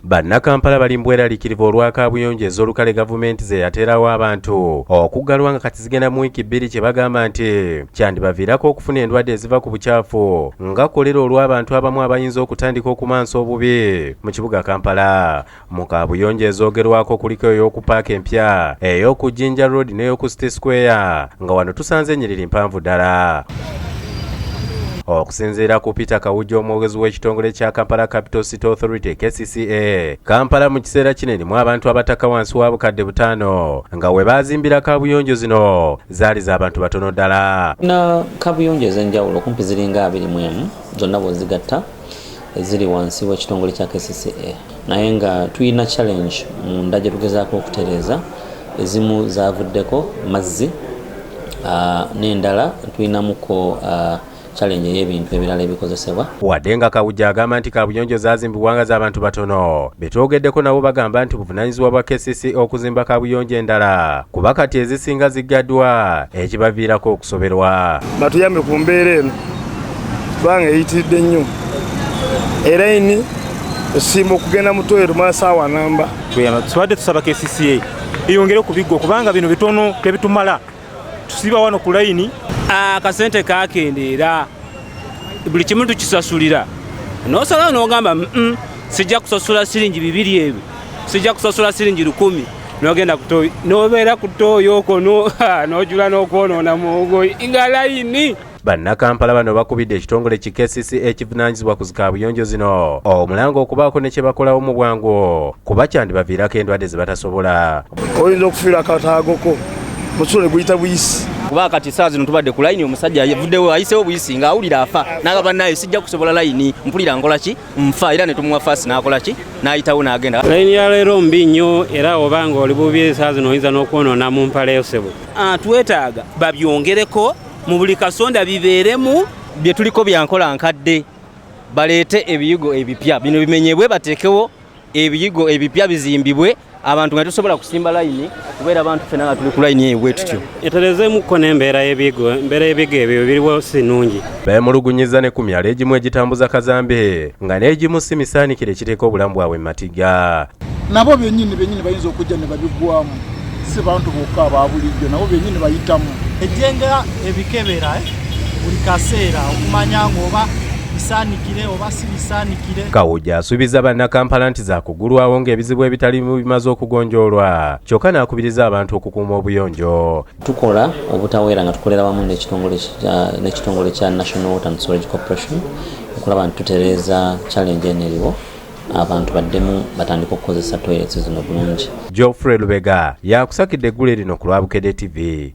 Bannakampala bali mu bweraliikirivu olwa kaabuyonjo ez'olukale gavumenti ze yateerawo abantu okuggalwa nga kati zigenda mu wiiki 2, kye bagamba nti kyandibaviirako okufuna endwadde eziva ku bukyafu nga kolera, olw'abantu abamu abayinza okutandika okumansa obubi mu kibuga Kampala. Mu kaabuyonjo ezoogerwako kuliko ey'oku Paaka Empya, ey'oku Jinja Road n'ey'oku City Square, nga wano tusanze ennyiriri mpanvu ddala. Okusinziira ku Peter Kawujja, omwogezi w'ekitongole kya Kampala Capital City Authority, KCCA, Kampala mu kiseera kino erimu abantu abataka wansi wa 5000, nga we baazimbira kaabuyonjo zino zaali z'abantu batono ddala. Na kabuyonjo ez'enjawulo kumpi ziringa 21 zonna bwezigatta eziri wansi w'ekitongole kya KCCA, naye nga tulina challenge munda gye tugezaako okutereeza. Ezimu zavuddeko mazzi, n'endala tulinamuko challenge ey'ebintu ebirala ebikozesebwa. Wadde nga Kawujja agamba nti kabuyonjo zaazimbibwa nga z'abantu batono, betwogeddeko nabo bagamba nti buvunaanyizibwa bwa KCC okuzimba kabuyonjo endala, kuba kati ezisinga ziggaddwa, ekibaviirako okusoberwa. Batuyambe ku mbeera eno kubanga eyitiridde nnyo. Erayini esimba okugenda mu toilet mala saawa namba. Tubadde tusaba KCCA eyongere okubiggwa kubanga bino bitono, tebitumala, tusiba wano ku layini. Akasente kakendeera, buli kimu tukisasulira, nosalawo nogamba, sijja kusasula siringi 2 ebyo, sijja kusasula siringi 1,000." Nogenda kutoyi, nobeera ku toyi okwo, nojula n'okwonoona mugoyi nga layini. Bannakampala bano bakubidde ekitongole ki KCC ekivunaanyizibwa ku zikaabuyonjo zino omulanga okubaako ne kye bakolawo mu bwangu, kuba kyandibaviirako endwadde ze batasobola. Oyinza okufiira akataagoko, musulo ne guyita buyisi. Kuba kati saa zino tubadde ku layini, omusajja yavuddewo, ayisewo buyisi ng'awulira afa, n'agamba, "Naye sijja kusobola layini, mpulira nkola ki, nfa." Era ne tumuwa faasi n'akola ki, n'ayitawo n'agenda. Layini ya leero mbi nnyo, era oba nga oli bubi esaa zino oyinza n'okwonoona mu mpale yo, ssebo. Twetaaga babyongereko mu buli kasonda bibeeremu. Bye tuliko byankola nkadde, baleete ebiyigo ebipya, bino bimenyebwe, bateekewo ebiyigo ebipya bizimbibwe, abantu nga tusobola kusimba layini kubeera abantu ffena nga tuli ku layini eyo bwe tutyo. Eterezeemukko n'embeera y'ebiyigo. Embeera y'ebiyigo ebyo biriwo si nnungi. Beemulugunyiza ne ku myalo egimu egitambuza kazambi, nga n'egimu si misaanikire, ekiteeka obulamu bwabwe mu matigga. Nabo bennyini bennyini bayinza okujja ne babigwamu, si bantu bokka aba bulijjo, nabo bennyini bayitamu. Ejjenga ebikebera buli kaseera okumanya ng'oba bisaanikire oba si bisaanikire. Kawujja asuubiza Bannakampala nti zaakugulwawo ng'ebizibu ebitalimu bimaze okugonjoolwa, kyokka n'akubiriza abantu okukuuma obuyonjo. Tukola obutaweera nga tukolera wamu n'ekitongole kya National Water and Sewerage Corporation okulaba nti tutereeza challenge eno eriwo, abantu baddemu batandika okukozesa toilets zino bulungi. Geoffrey Lubega yakusakidde eggule lino ku lwa Bukedde TV.